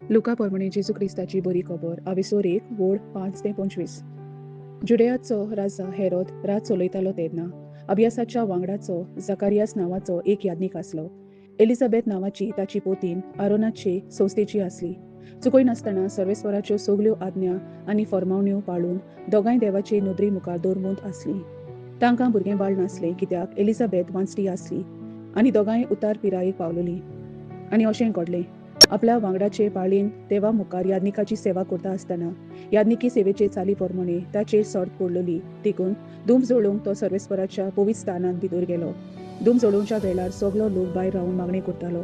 लुका परमणे जेजू क्रिस्ताची बरी खबर आवेसोर 1 वोड 5 ते 25. जुडेयाचो राजा हेरोद राज चलयतालो तेन्ना अभ्यासाच्या वांगडाचो जकारियास नांवाचो एक याज्ञीक आसलो. एलिझाबेथ नांवाची ताची पोतीन आरोनाचे संस्थेची आसली. चुकय नासतना सर्वेस्वराच्यो सगल्यो आज्ञा आनी फर्मावण्यो पाळून दोगांय देवाचे नदरी मुखार दरवंत आसली. तांकां भुरगें बाळ नासलें कित्याक एलिझाबेथ वांचटी आसली आनी दोगांय उतार पिरायेक पावलोली. आनी अशें घडलें, आपल्या वांगडाचे पाळीन देवा मुखार याज्ञिकाची सेवा करता आसतना याज्ञिकी सेवेचे चाली प्रमाणे ताचेर सर्त पडलोली. देखून धूम जळोवंक तो सर्वेस्वराच्या पवित्र स्थानांत भितर गेलो. धूम जळोवच्या वेळार सगलो लोक भायर रावन मागणी करतालो.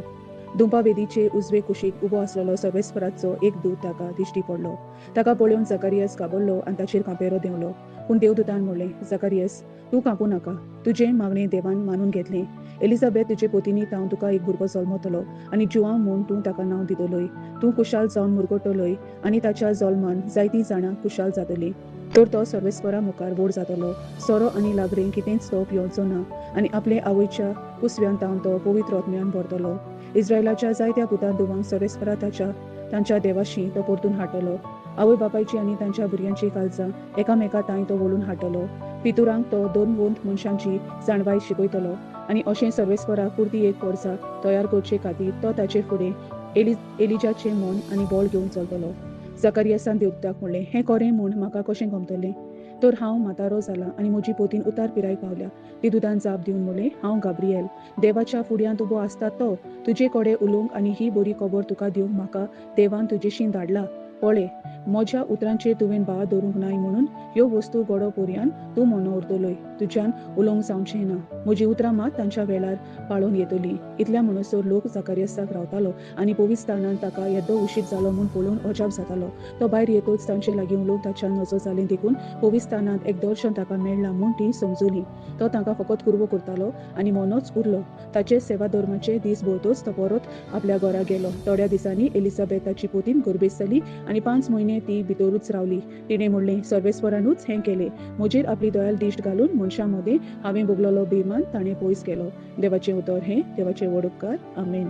धुंपावेदीचे उजवे कुशीक उबो आसलेलो सर्वेस्वराचो एक दूत ताका दिश्टी पडलो. ताका पळोवन जकारियस घाबरलो आनी ताचेर कांपेरो देंवलो. पूण देवदूतान म्हणलें, जकारियस, तूं कांपूं नाका, तुजें मागणें देवान मानून घेतलें. एलिझाबेथ तुजे पोतीनी तावन तुका एक भुरगो जल्मतलो आनी जुआंव म्हूण तूं ताका नांव दितलोय. तूं कुशाल जावन मुरगटलोय आनी ताच्या जल्मान जायतीं जाणां कुशाल जातलीं. तर तो सर्वेस्वरा मुखार व्हड जातलो. सोरो आनी लागरें कितेंच तो पिवचो ना आनी आपले आवयच्या कुसव्यान तावन तो पवित्र आत्म्यान भरतलो. इस्रायलाच्या जायत्या पुतां धुवांक सर्वेस्वरा तांच्या देवाशी तो परतून हाडटलो. आवय बापायची आनी तांच्या भुरग्यांची काळजां एकामेका तांय तो वळून हाडटलो. पितुरांक तो दोन मनशांची जाणवाय शिकयतलो आनी अशें सर्वेस्वराक पुरती एक पोरसा तयार करचे खातीर तो ताचे फुडें एलिजाचें मन आनी बळ घेवन चलतलो. जकारियासान देवदूताक म्हणलें, हें कोरें म्हूण म्हाका कशें गमतलें? तर हांव म्हातारो जाला आनी म्हजी पोतीन उतार पिराय पावल्या. देवदूतान जाप दिवन म्हणलें, हांव गाब्रिएल, देवाच्या फुड्यांत उबो आसता तो. तुजे कडेन उलोवंक आनी ही बरी खबर तुका दिवंक म्हाका देवान तुजेशी धाडला. पळय, म्हज्या उतरांचेर तुवें भार दवरूंक नाय म्हणून ह्यो वस्तू घडो पर्यान तूं मोनो उरतलोय. तुज्यान उलोवंक जावचें ना. म्हजीं उतरां मात तांच्या वेळार पाळून येतलीं. इतल्या म्हणसर लोक जकारियासाक रावतालो आनी पवित्र स्थानांत ताका येदो उशीर जालो म्हूण पळोवन अजाप जातालो. तो भायर येतच तांचे लागीं उलोवंक ताच्यान नजो जालें देखून पवित्र स्थानांत एक दर्शन ताका मेळ्ळां म्हूण तीं समजली. तो तांकां फकत कुरवो करतालो आनी मोनोच उरलो. ताचे सेवा धर्माचे दीस भरतच तो परत आपल्या घरा गेलो. थोड्या दिसांनी एलिझाबेथाची पोतीन गर्भेस्त जाली आनी 5 म्हयने ती भितरूच रावली. तिणें म्हणलें, सर्वेस्वरानूच हें केलें. म्हजेर आपली दयाल दिश्ट घालून मनशां मदें हांवें भोगलेलो बेमान ताणें पयस केलो. देवाचें उतर हें. देवाचें व्हड उपकार. आमेन.